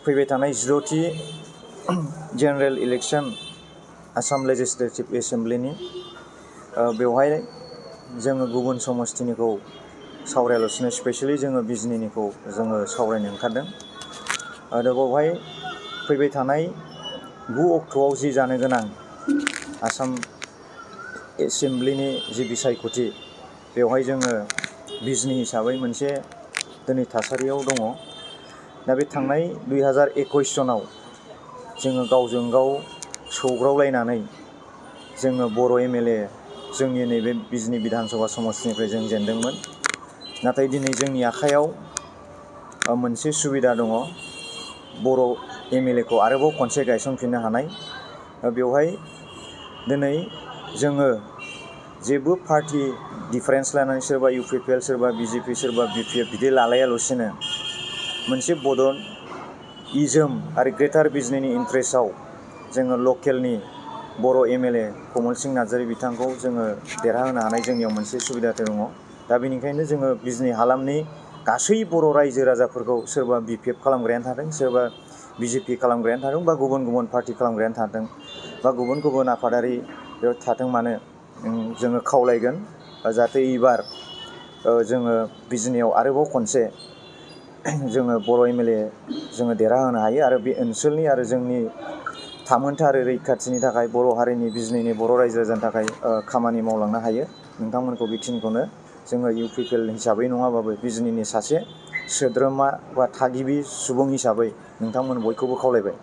फैबाय थानाय 16थि general election Assam legislative एसेम्ब्लिनि बेवहाय जोङो गुबुन समस्तिनिखौ सावरायालासिनो स्पेसियेलि जोङो बिजनीनिखौ जोङो सावरायनो ओंखारदों। आरो बेवहाय फैबाय थानाय 9 अक्ट'आव जि जानो गोनां आसाम एसेम्ब्लिनि जि बिसायख'थि बेवहाय जोङो बिजनी हिसाबै मोनसे दिनै थासारियाव दङ। दा बे थांनाय 2021 सनाव जोङो गावजों गाव सौग्रावलायनानै जोङो बर' एमएलए जोंनि नैबे बिजनी बिधानसभा समस्तिनिफ्राय जों जेनदोंमोन। नाथाय दिनै जोंनि आखायाव मोनसे सुबिदा दङ, बर' एमएलएखौ आरोबाव खनसे गायसनफिननो हानाय। बेवहाय दिनै जोङो जेबो पार्टी डिफारेन्स लानानै सोरबा इउपिपिएल, सोरबा बिजेपि, सोरबा बिपिएफ बिदि लालायालासिनो मोनसे बड'इजम आरो ग्रेटार बिजनीनि इन्ट्रेस्टआव जोङो लकेलनि बर' एमएलए कमलस नार्जारी बिथांखौ जोङो देरहाहोनो हानाय जोंनियाव मोनसे सुबिदा दङ। दा बेनिखायनो जोङो बिजनी हालामनि गासै बर' रायजो राजाफोरखौ सोरबा बिपिएफ खालामग्रायानो थादों, सोरबा बिजेपि खालामग्रायानो थादों, बा गुबुन गुबुन पार्टी खालामग्रायानो थादों, बा गुबुन गुबुन आफादारि बेयाव थाथों मानो जोङो खावलायगोन जाहाथे एबार जोङो बिजनीयाव आरोबाव खनसे जोङो बर' एमएलए जोङो देरहाहोनो हायो आरो बे ओनसोलनि आरो जोंनि थामोनथा आरो रैखाथिनि थाखाय बर' हारिनि बिजनीनि बर' रायजो राजानि थाखाय खामानि मावलांनो हायो। नोंथांमोनखौ बेखिनिखौनो जोङो इउपिपिएल हिसाबै नङाबाबो बिजनीनि सासे सोद्रोमा बा थागिबि सुबुं हिसाबै नोंथांमोन बयखौबो खावलायबाय।